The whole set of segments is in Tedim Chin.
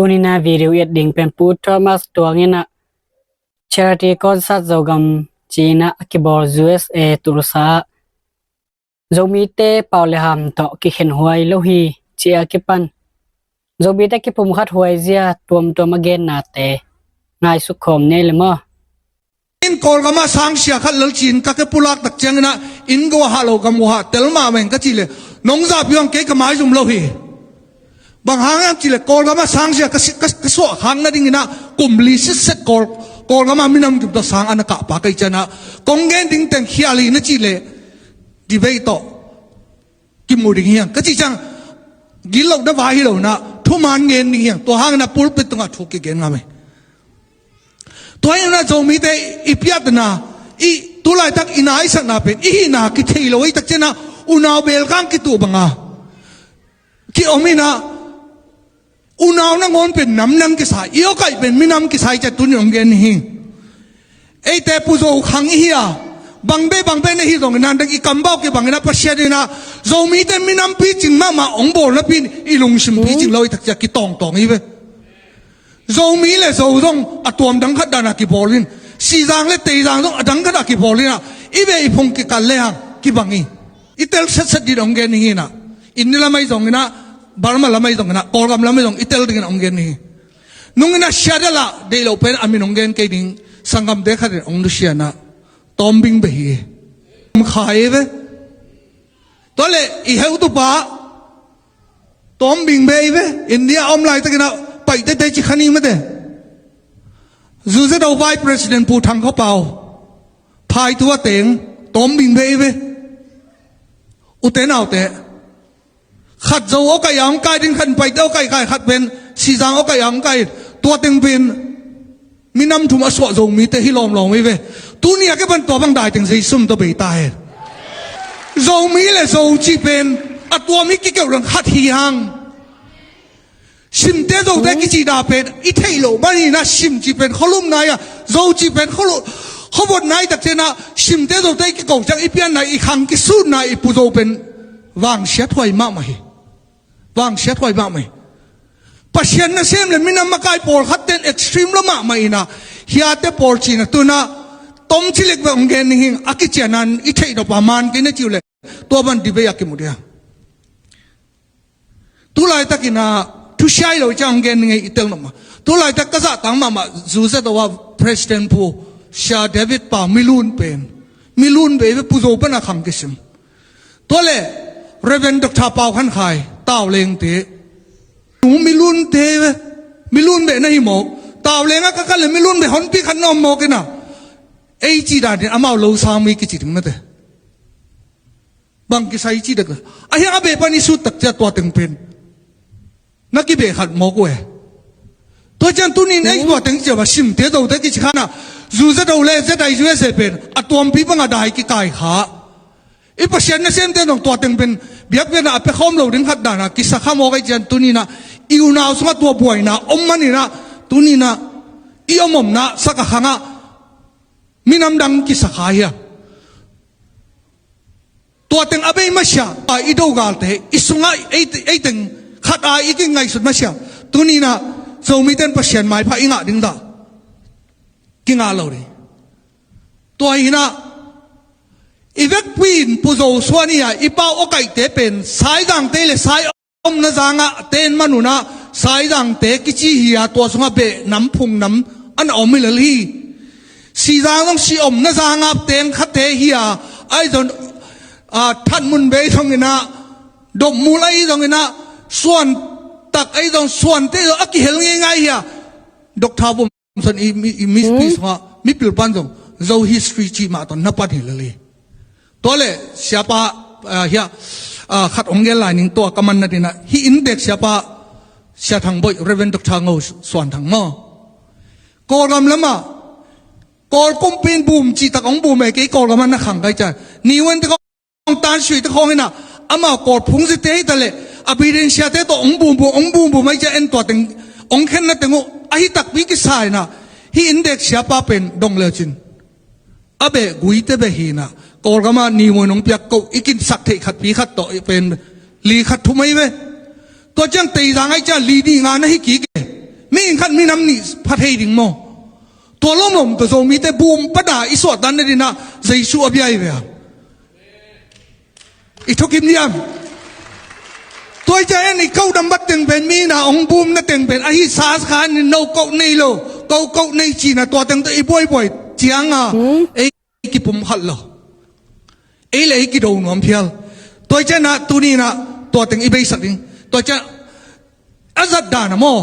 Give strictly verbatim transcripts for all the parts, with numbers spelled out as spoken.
Tuni-in a video i et ding pen Pu Thomas Tuang in a charity concert Zogam ci-in a kibawl U S A Tulsa ah Zomite pau le ham tawh kikhen huai lo hi ci-a kipan Zomite kipumkhat huai zia tuamtuam a gennate ngaihsut khawm ni ei le maw? In Kawlgam ah sangsia khat lel ci-in ka ke pulak tak ciangin a inn gua hah lo gam gua hah tel mahmah ing ka cih leh nong zahpih uh hang, kei ka maizum lo hi. Bang hang hiam cih leh Kawlgam ah sangsia ka si-, ka, ka suah khak nadingin a kum li sitset Kawl, Kawlgam ah minam kim tawh sang a na kah pa ka hih ciangin a kong gen ding teng khial hi na cih leh debate tawh kimu ding hi hang ka cih ciang, gilo na vai hi lo-in a thuman gen ding hi hang. Tua hangin a pulpit tungah thu kigen ngam hi. Tua hi-in a Zomite i piatna, i tulaitak i naisakna pen i hihna kithei lo, i tak ciangin a unau belkang kituh banga kiom in a unau nangawn pen nam nang kisa, i awkaih pen minam kisa hi ci-a tuni-in hong gen hi. Eite Pu Zo khang i hi a, bang beh bang beh na hi zongin a, dang i kam bawh kibangin a Pasian in a Zomite minam picing mahmah hong bawl napi-in i lungsim picing lo, i tak ciang kitawngtawng hi ve. Zomi le Zo zong a tuam dang khat dan a kibawl in, Sizang le Teizang zong a dang khat a kibawl in a, i beh i phung kikal le hang kibang hi. I tel setset dingin hong gen hi-in a, India lam ahi zongin a, Burma lam ahi zongin a, Kawlgam lam ahi zong i tel dingin hong gen hi. Nung in a Seattle ah deih loh pen a min hong gen kei ding, sanggamte khat in hong nusia-in a, Tawm Bing Bey hi. Khai ve. Tua leh i heutupa Tawm Bing Bey ve, India om laitakin a Paite te ci kha ni mate. Zu Zedo Vice President Pu Thang Kha Pau, phaitu a teng Tawm Bing Bey ve. Ute naute, khat Zo awkaih a hong kai ding, khat Paite awkaih kai, khat pen Sizang awkaih a hong kai. Tua teng pen minam thum a suah Zomite hi lawmlawm hi ve. Tuni a kipan tua bang daiteng Zeisu min tawh bei ta hen. Zomi le Zo cih pen a tuam hi kikeuh dang khat hi hang. Simte Zote kici dah pen i theih loh manin a, Sim cih pen khualumna hi a, Zo cih pen khualu-, khuavotna hi tak ciangin a, Simte Zote i kiko ciang i pianna, i khang kisutna, i Pu Zo pen vangsiat huai mahmah hi. Vangsiat huai mahmah hi. Pasian nasem le minam makai pawlkhat ten extreme lo mahmah in a, hiate pawl cihna tuni-in a tom cilik bek hong gen ning hi. A kician in i theih nop a man kei na cih uh leh tua bang debate a kimu ding a. Tulaitakin a thusia hi lo ciang hong gen ning ei, i tel nop mah. Tulaitak ka zahtak mahmah Zu Zedo a President Pu Sia David Pau, Milun pen, Milun Bey ve, Pu Zo pan a khang kisim. Tua leh Reverend Doctor Pau Khan Khai, Taulengte. Nu Milunte ve, Milun Bey na hi mawk. Tauleng ah ka kal leh Milun Bey honpi khat na om mawk in a, ei cih danin amau lo Sami kici ding mate. Bang kisai cih dek a, a hiang a beh pan i sut tak ciang tua teng pen na kibeh khat mawk uh e. Tua ciang tuni-in ei tua teng ciang a Simte Zote kici kha-in a, Zu Zedo le Z I U S A pen a tuampi bang a dai kikai kha. I Pasian nasemte zong tua teng pen biakpiakna a pia khawm lo ding khat dan a kisa kha mawk ahih ciang tuni-in a i unau sungah tua buaina om manin a, tuni-in a i om omna sak a khang ah minam dang kisa kha hi a. Tua teng a bei masiah a, i dogalte i sungah ei, ei teng khat a i kingaihsut masiah, tuni-in a Zomite in Pasian maipha i ngah ding dah? Kingah lo ding. Tua hi-in a i vekpi-in Pu Zo suan hi a, i pau awkaihte pen Saizangte le Sai omna zangah ten man un a, Saizangte kici hi a, tua sungah beh nam phung nam a na om hi lel hi. Sizang zong si omna zangah teng khate hi a, ahi zong, a, That Mun Bey zongin a, Dop Mul ahi zongin a, Suantak ahi zong, Suante zong a kihel ngeingai hi a. Doctor Vum Son i, i, i mipi sungah mipil pan zong Zo history cih mah tawh na pan hi lel hi. Tua leh siapa, ah, hiah, ah, khat hong gen lai ning, tua ka man nading a, hih inntek siapa Sia Thang Boih, Reverend Doctor Ngo Suan Thang maw. Kawlgam lamah Kawl kumpi in bum cihtak hong bum e, kei Kawlgam ah na khang ka hih ciang. Ni wen te khawng, Tan Sui te khawng in a, amau Kawl phungzite hi ta leh, a Birin siate tawh hong bumbum, hong bumbum ahih ciang en tua teng, hong khenna teng uh ahi takpi kisa in a, hih inntek siapa pen dong le cin a beh guite beh hi in a, Kawlgam ah ni wen hong piak ko, i kinsak theih khatpi khat tawh i pen li khat thum ahi ve. Tua ciang Teizang ahih ciang li nih nga na hi kik e. khat minam nih pha thei ding maw? Tua lomlom tawh Zomite bum pana i suahtan nadinah Jesu a bia hi ve a. I thukim diam? Tua i ciang en i ko nambat teng pen mi na ong bum na teng pen ahi sa kha ni no ko nei lo, ko ko nei cina tua teng tawh i buaibuai cianga ei kipum khat lo. Ei le ei kido nuam phial. Tua i ciang na tuni na tua teng i beisak ding. Tua i ciang a zat dan a maw?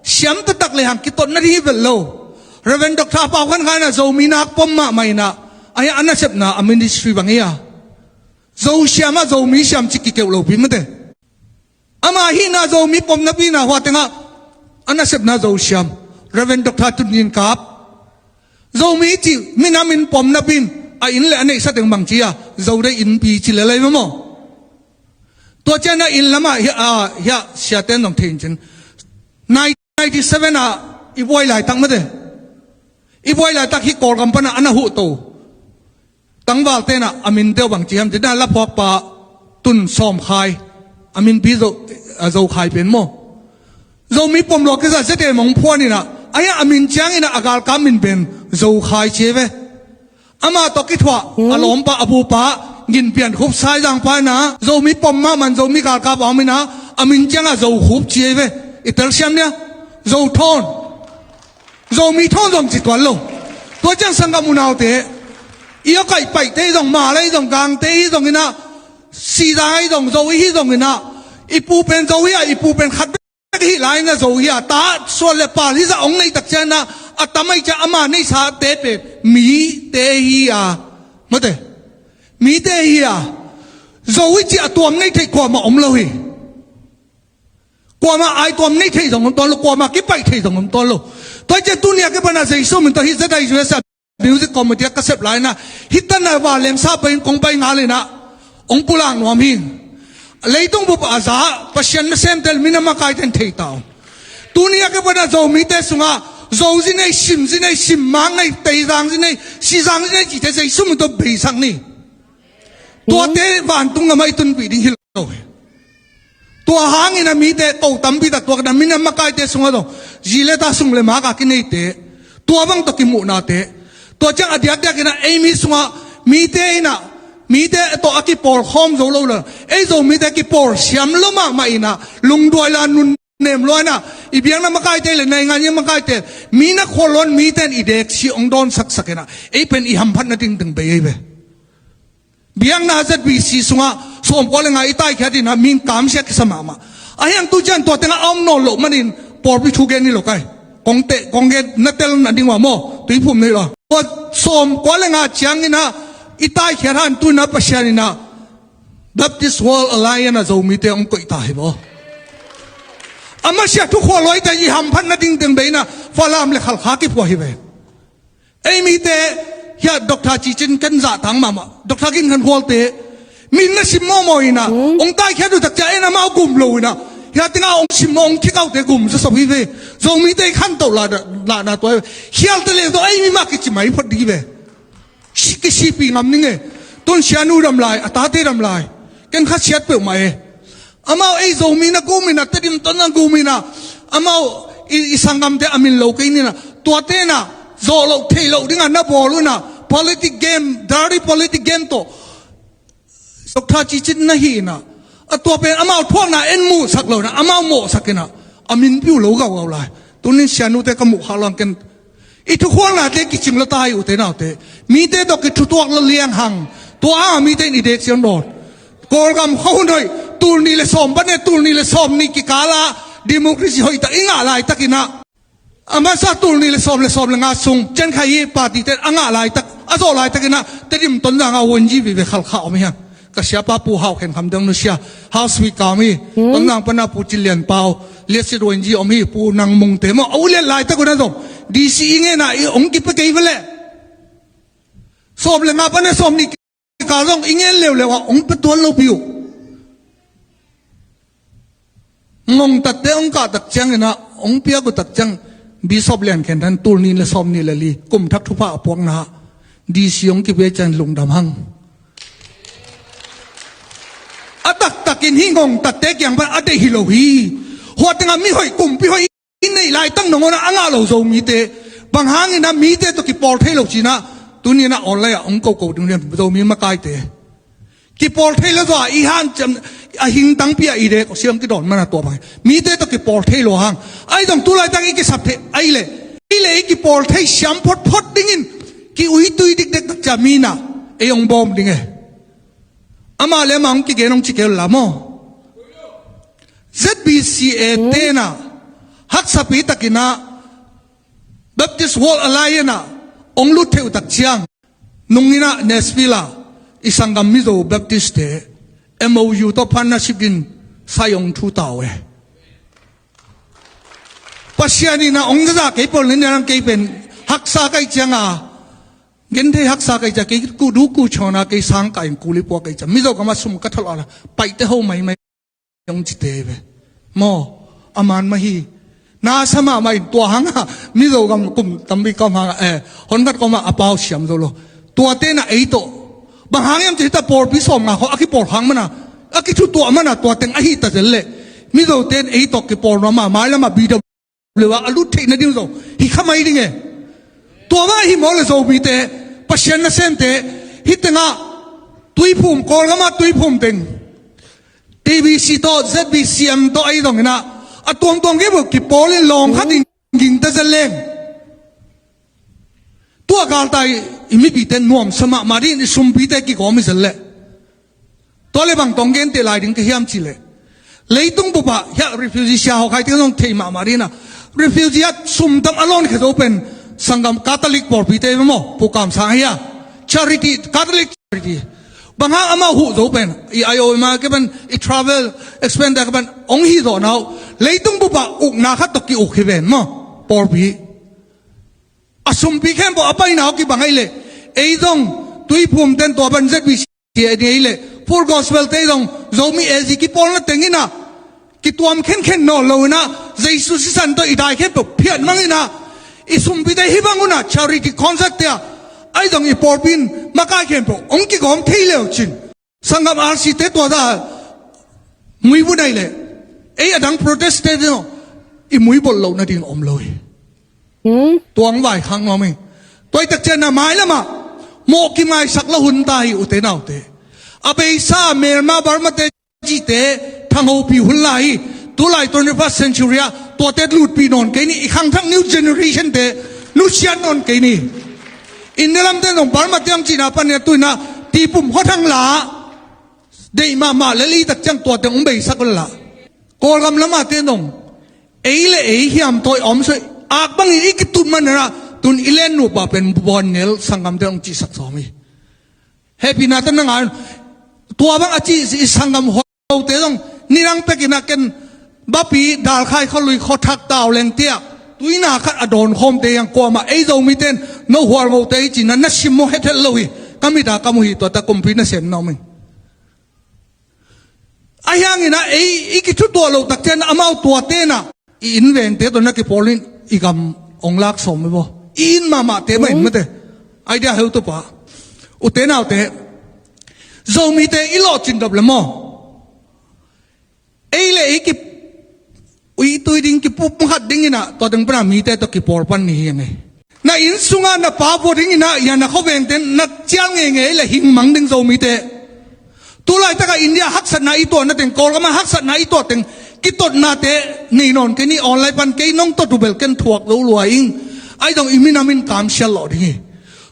Siam taktak le hang kitot na ding hi vet lo. Reverend Doctor Pau Khan Khan a Zomi nak pom mahmah inah ahi a nasepna a ministry bang hi a. Zo siam a Zomi siam ci kikeuh lopi mate. Ama hihna Zomi pom napi na hua tengah a nasepna Zo siam. Reverend Doctor Tun Nin Kap Zomi ci minam in pom napin a inn le a neihsa teng bang ci a Zo dei innpi ci le lai maw? Tua cian a inn lamah hia, a, hia siaten zong thei in cin. Ninety seven ah i buai laitak mate. I buai laitak hi Kawlgam pana a na huhto. Tangval tenah a min deuh bang ci hiam tinah laphuakpa Tun Sawm Khai. A minpi Zo, a Zo Khai pen maw? Zomi pom lua kisa zete mong phuan inah ahi a min ciang inah a galkap min pen Zo Khai ci ve. Amah tawh kithuah a lawmpa a bupa Gin Pian Khup Saizang pa inah Zomi pom mahmah Zomi galkap a om inah a min ciangah Zo Khup ci ve. I telsiam nia Zo Thawn. Zomi Thawn zong ci tuan lo. Tua ciang sanggam unaute i a kaih paihte i zong Malay i zong Gangte i zong inah Sizang i zong Zo i hi zong inah i pu pen Zo hi a i pu pen khat bek hi lai na Zo hi a ta suan le pal hi zah ong neih tak ciang inah a tam ahi ciang ama neihsate pen mite hi a mate mite hi a Zo i ci a tuam nei theih kuamah om lo hi. Kuamah ai tuam nei thei zong om tuan lo, kuamah kipaih thei zong om tuan lo. Tua i cian tunia kei pana Jesu min tawh hih Z I U S a music committee a ka sep lai inah hih tana vanleng sa pai in kong pai ngal inah ong pulak nuam hi. Leitung bup a za Pasian na semtel min a makaiten thei ta ong. Tunia kei pana Zomite sungah Zo zi nei, Sim zi nei, Sim Mang nei, Teizang zi nei, Sizang zi nei cite Jesu min tawh beisak ni. Tuate vantung lamah i tunpih ding hi lo hi. Tua hangin a mite ko tampi tak tua ka na min a makaite sungah zong zi le ta sung le maka kineite tua bang tawh kimuhnate tua ciang a diakdiak inah ei mi sungah mite inah mite tawh a kipawlkhawm zo lo la ei Zo mite kipawl siam lo mahmah inah lungduai la nun nem lua inah i biakna makaite le naingan ia makaite mi na khual luan mite in i deksi ong dawn saksak inah ei pen i hamphatna dingding bei ei ve. Biakna Z B C sungah sawmkua le nga i taikhiat inah min kamsiat kisa mahmah. A hiang tu cian tua tengah a om nawn loh manin pawlpi thu gen ni lo kai. Kong teh kong gen na tel na ding uh a maw tuiphum nei lo. Tua sawmkua le nga ciang inah i taikhiat han tu inah Pasian inah Baptist World Alliance a Zomite ong koih ta hi maw? A masiah thu khual luaite i hamphatna dingding bei inah Falam le Khalkha kiphuah hi ve. Ei mite hiah Doctor Cicin ken zahtak mahmah Doctor Gin Khan Khualte min na sim mawmaw inah ong taikhiat uh tak ciah en amau gum lo inah hiah tengah ong sim ong khikaute gum zasop hi ve. Zomite i khantoh lahna tua hi ve. Khialte le tawh ei mi mah kici mai phot ding hi ve. Kisipi ngam ning e. Tun sianu dam lai a tate dam lai ken kha siat peuhmah e. Amau ei Zomi na gum inah Tedim tawh na gum inah amau i, i sanggamte a min lo kei ninah tuate inah zawh loh theih loh dingah na bawl unah politic game, dirty politic game tawh Doctor Cicin na hi inah a tua pen amau thuakna en muhsak lo inah amau mawhsak inah a minpi uh lo gaugau lai. Tunin sianute ka muh kha luang ken I thukhualnate kicing lo ta hi ute naute. Mite tawh kithutuak lo lianghang. Tua a mite in i dek siang dawn. Kawlgam khuahun hoih tul nih le sawm pan e tul nih le sawm nih kikala democracy hoih tak i ngah laitakinah a masa tul nih le sawm le sawm le nga sung ciankhai hi party te a ngah laitak a zawh laitakinah Tedim Tonzang a wonji vive khalkha om hiang. Ka siapa Pu Hau Khen Kham dang nusia Hau Sui Kam hi. Tonzang pana Pu Cin Lian Pau Liasit wonji om hi. Pu Nang Mung te maw a ulian laitak una zong D C i ngena i ong kipe kei vele. Sawm le nga pana sawm nih kikal zong i ngen leuleu a ong pe tuan lopi uh. Ngongtatte ong kah tak cianginah ong piak uh tak ciang Bishop Lian Khen Than tul nih le sawm nih le li kum thak thupha a puakna D C ong kipe ciang lungdam hang. A taktakin hi ngongtatte kiang pan a deih hi lo hi. Hua tengah mi hoih kumpi hoih i neih lai laitak nangawn ah a ngah lo Zomite, bang hangin ah mite tawh kipawl thei lo ci-in ah, tuni-in ah online ah hong koko ding uh hiam, Zomi makaite? Kipawl thei lo zaw a i hanciam, a hing tangpi ah i deek uh siam kidawn man a tua bang hi. Mite tawh kipawl thei lo hang. Ahi zong tu laitak i kisap thei ahih leh, ahih leh i kipawl thei siam photphot dingin ki-uitui dikdek tak ciang mi in ah ei hong bawm ding e. Amah le amah hong kigen hong ci kei un la maw. Z B C A te in ah haksapi takin ah Baptist World Alliance ah hong lut theih uh tak ciang, nung in ah Nashville ah i sanggam Mizo Baptist te M O U tawh partnership dingin sai hong thu ta uh e. Pasian in ah hong zaza kei pawl nih, niang kei pen haksa ka hih ciang a, genthei haksa ka hih ciang, kei ku du ku chawn a, kei sang ka in kuli pua ka hih ciang, Mizo gam ah sum ka thalawh a, paite ho maimai hong cite ve. Maw, a man mah hi. Na sa mahmah in tua hang a, Mizo gam kum tampi kawm hang a, eh, hon khat kawm a, a pau siam zo lo. Tuate in ah ei tawh, bang hang hiam cih leh hih ta pawlpi sawmnga khawng a kipawl hang man a, a kithutuah man a, tua teng ahi ta zel leh, Mizote in ei tawh kipawl nuam a, mailam ah B W a a lut theih nading zong hi kha mai ding e. Tua bang ahi mawk leh Zomite, Pasian nasemte, hih teng ah Tuiphum, Kawlgam ah Tuiphum teng, T B C tawh, Z B C M tawh ahi zongin ah, a tuamtuam gei bawh kipawl in lawng khat in ging ta zel leng, tua galtai i mipite nuamsa mahmah dingin i sumpite kigawm hi zel leh, tua le bang tawh hong genteh lai ding ka hiam cih leh, leitung bup ah hiah refugee sia hawkhaite zong thei mahmah dingin ah, refugee ah sum tam a lawnkhia zo pen sanggam Catholic pawlpite maw, Pu Kam Sang ahi a, charity, Catholic charity. Bang hang amau huh zo pen, i I O M ah kipan, i travel expense ah kipan hong hi zawh na uh, leitung bup ah ukna khat tawh ki-uk hi ven maw, pawlpi. A sumpi khempeuh a paina uh kibang ahih leh, ei zong Tuiphum ten tua pan Z B C a ding ahih leh, Full Gospel te zong Zomi A Z kipawlna teng in ah kituam khenkhen nawn lo in ah, Jesu sisan tawh i dai khempeuh phiat mang in ah, i sumpite hih bang un ah charity concert te ah, ahi zong i pawlpi in makai khempeuh hong kigawm thei le uh cin. Sanggam R C te tua zah muivun ahih leh, ei a dang protest te zong i muivun loh nading om lo hi. Tua hong vaikhak nuam hi. Tua ahih tak ciang a mailam ah mawh kimaisak lo hun ta hi, ute naute. A beisa Myanmar, Burma te cihte thang hopi hun lai hi. Tulai twenty-first century ah tuate lutpih nawn kei ni, i khangthak new generation te nusiat nawn kei ni. India lamte zong Burma te hong cihna panin ah tu-in ah tipum khuathang la deih mahmah lel i tak ciang tuate hong beisak un la. Kawlgam lamah te zong ei le ei hiam tawi om soi, ak bangin i kitut man in ah, tun i len nupa pen buannel sanggamte hong cihsak sawm hi. Hehpihna tawh na ngai un. Tua bang a cih i sanggam hote zong nidang pekin ah ken bapi dalkhai khualui khuathak tau leng tiah tuina khat a dawnkhawmte hiang kuamah ei Zomite in no hual ngote hi ci-in ah na simmawh hethet lo hi. Ka mit ah ka mu hi, tuate kumpi nasem na om hi. Ahi hangin ah ei i kithutuah loh tak ciang amau tuate in ah i innvengte tawh na kipawl in i gam hong lak sawm hi vaw. I inn mahmahte mah in mate. Idea heutupa. Ute naute, Zomite i lawhcin dop le maw, ei le ei ki uitui ding, kipumkhat dingin ah tua teng pan a mite tawh kipawl pan ni hi ing ei. Na inn sungah na pa vua dingin ah, ia na khuavengte na cial ngeingei le hing mang ding Zomite. Tulaitak ah India haksatna i tuahna teng, Kawlgam ah haksatna i tuah teng, kitotnate nei nawn kei ni, online pan kei nong tot uh bel ken thuak lo lua ing. Ahi zong i minam in kamsial lawh ding hi.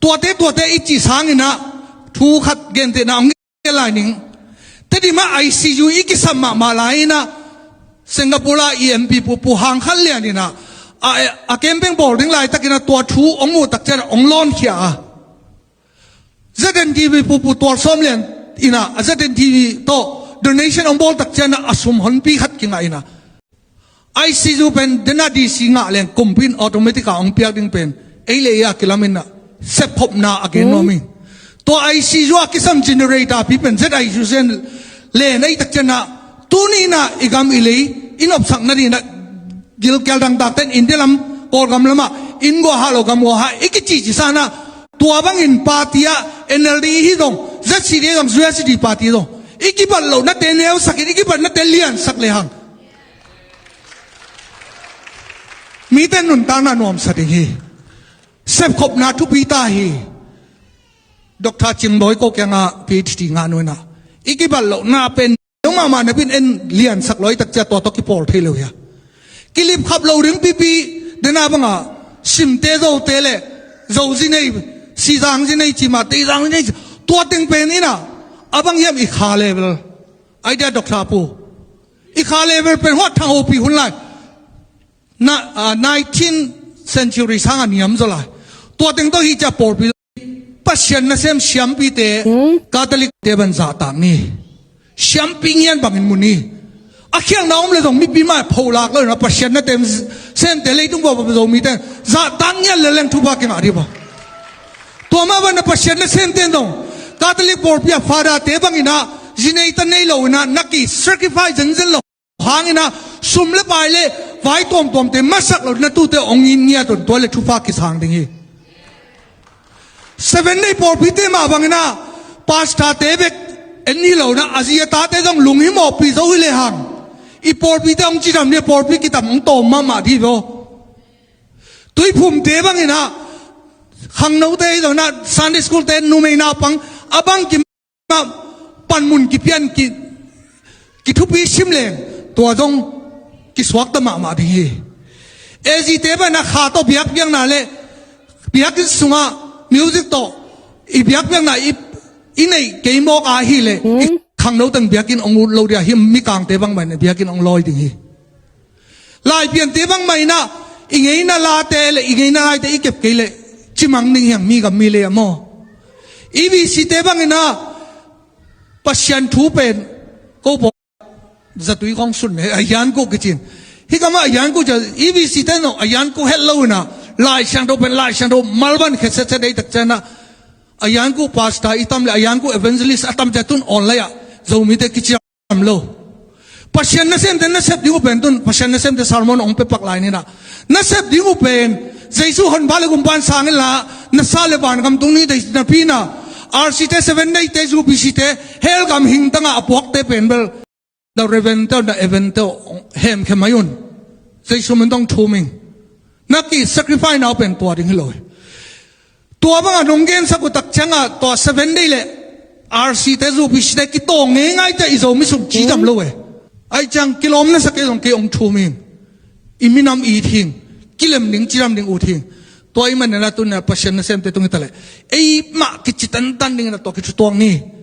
Tuate tuate i cih sangin ah thu khat gentehna hong lai ning. Tedim ah I C U i kisam mahmah lai in ah, Singapore ah i M P pu, Pu Hang Khan Lian in ah, a, a campaign bawl ding laitakin ah tua thu hong muh tak ciang ah hong lawnkhia a, Z N T V pu, Pu Tual Sawm Lian in ah, a Z N T V tawh donation hong bawl tak ciang ah a sum honpi khat kingah in ah, I C U pen dena D C ngah leng kumpi in automatic a hong piak ding pen ei le ei a kilamin ah sepkhopna a gen nuam hi. Tua I C U a kisam generator pi pen Z I U zen len ei tak ciang ah, tuni in ah i gam i lei i nopsak nadingin ah gilkial dangdakte in India lam, Kawlgam lamah inn guah hah lo, gam guah hah i kicihcih sangin ah, tua bangin party ah N L D hi zong, Z C D hi zong, Z C D party hi zong, i kibat lohnate neusak in i kibatnate liansak lehang, Mite nuntakna nuamsa ding hi. Sepkhopna thupi ta hi. Doctor Cing Bawi ko kiangah PhD ngah nuina i kibat lohna pen neu mahmah napi-in en liansak lo i takcia tua tawh kipawl thei lo hia? Kilipkhap lo ding pipi dena bangah simte zote le zo zi nei, sizang zi nei ci mah, teizang zi nei ci, tua teng pen inah a bang hiam i kha level. Idea doctor pu. I kha level pen huat thang hopi hun lai. Na, ah, nineteen century sangah niam zaw lai. Tua teng tawh hi cia pawlpi Pasian nasem siampite, Catholic te ban zahtak ni. Siampi ngian bangin mu ni. A khialhna om le zong mipi mah pholak lo na Pasian nasem semte leitung bawh Zomite zahtak ngian le leng thupha kingah dih bawh. Tua mah bana Pasian nasemte zong Catholic pawlpi a Father te banginah zinei ta nei lo inah na ki sacrifice zenzen lo hanginah sum le pai le vai tuamtuamte masak lo na tute ong in ngiat un tua le thupha kisang ding hi. Seven Day pawlpite mah banginah pastor te bek en hi lo na a zi a tate zong lunghimawhpi zo hi le hang i pawlpite ong cidam ni a pawlpi kitam ong tawm mahmah dih vaw. Tuiphumte banginah khangnote hi lo na Sunday school te numei naupang a bang ki mah panmun kipian ki, kithupi sim leng tua zong kisuakta mahmah ding hi. A zite banah kha tawh biakpiakna le biakinn sungah music tawh i biakpiakna i, i neih kei mawk a hi le i khangno teng biakinn ong ut lo dia hi mikangte bang banah biakinn ong lawi ding hi. Laipiante bangmah inah i ngeina late le i ngeina laite i kep kei le cimang ding hiang mi gam mi lei a maw? EBC te banginah Pasian thu pen ko paw zatui khong sun le a hiankuh kicin. Hi kamah a hiankuh cia EBC te no a hiankuh het lo inah Lai Siangtho pen Lai Siangtho malban khe setset dei tak cianah a hiankuh pastor i tam le a hiankuh evangelist a tam cia tun online ah Zomite kici lo. Pasian nasemte nasep ding uh pen tun Pasian nasemte sermon ong pepak lai ninah nasep ding uh pen Jesu honpa le gumpa in sang inla na sa le vangam tung ni dei napi inah RC te Seven Day te UPC te hell gam hingtangah a puakte pen bel na Reverend te na Evan te hemkhe mai un. Jesu min tawh ong thum ing. Na ki sacrifice nau pen tua ding hi lo hi. Tua bangah nong gensak uh tak ciangah tua Seven Day le RC te UPC te kitawng ngeingai te i Zomi sung cidam lo e. Ai ciang kilawm na sak kei zong kei ong thum ing. I minam it hing. Kilem ding cidam ding ut hing. Tua i manena tunna Pasian nasemte tung hi ta le ei mah kici tantan dingin a tua kithutuak ni.